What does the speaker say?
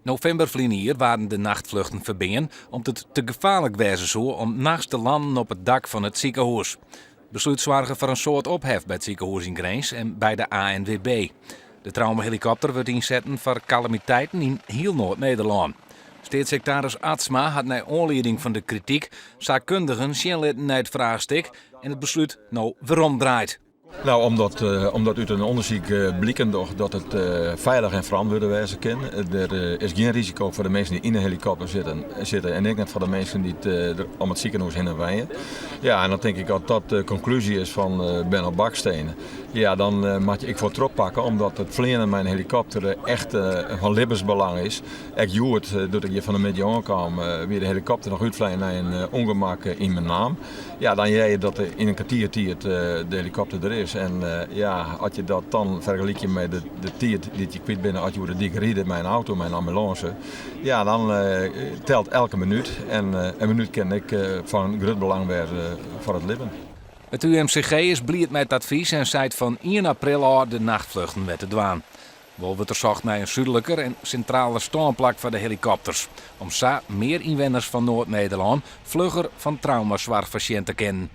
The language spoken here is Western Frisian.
Novimber ferline jier waarden de nachtfluchten ferbean om't it te gefaarlik wêze soe om nachts te lannen op it dak fan it sikehûs. Beslút soarge foar in soad ophef by it sikehûs yn Grins en by de ANWB. De traumahelikopter wurdt ynsetten foar kalamiteiten yn hiel Noard-Nederlân. Steatssiktaris Atsma hat nei oanlieding fan de krityk saakkundigen sjen litten nei it fraachstik en it beslút no weromdraaid. Nou, omdat, omdat út in ûndersyk bliken docht dat it feilich en ferantwurde wêze kin. Der is gjin risiko foar de minsken dy't yn de helikopter sitte en ek net foar de minsken dy't der om it sikehûs hinne wenje. Ja, en dan tink ik as dat de konklúzje is fan Benno Baksteen, ja, dan moat je ek foar trochpakke omdat it fleanen mei in helikopter echt fan libbensbelang is. Ek hjoed, doe't ik hjir fan 'e middei oankaam, wie de helikopter noch útflein nei in ûngemak yn Menaam. Ja, dan hear je dat yn in kertier tiid de helikopter der is. En ja, as je dat dan fergelykje mei de tiid dy't je kwyt binne as je oer de dyk ride mei in auto, mei in ambulânse, ja, dan telt elke minút. En in minút kin ek fan grut belang wêze foar it libben. It UMCG is bliid mei it advys en seit fan ien april ôf de nachtfluchten wer te dwaan. Wol wurdt der socht nei in súdliker en sintraler stânplak foar de helikopters, om sa mear ynwenners fan Noard-Nederlân flugger fan traumasoarch foarsjen te kinnen.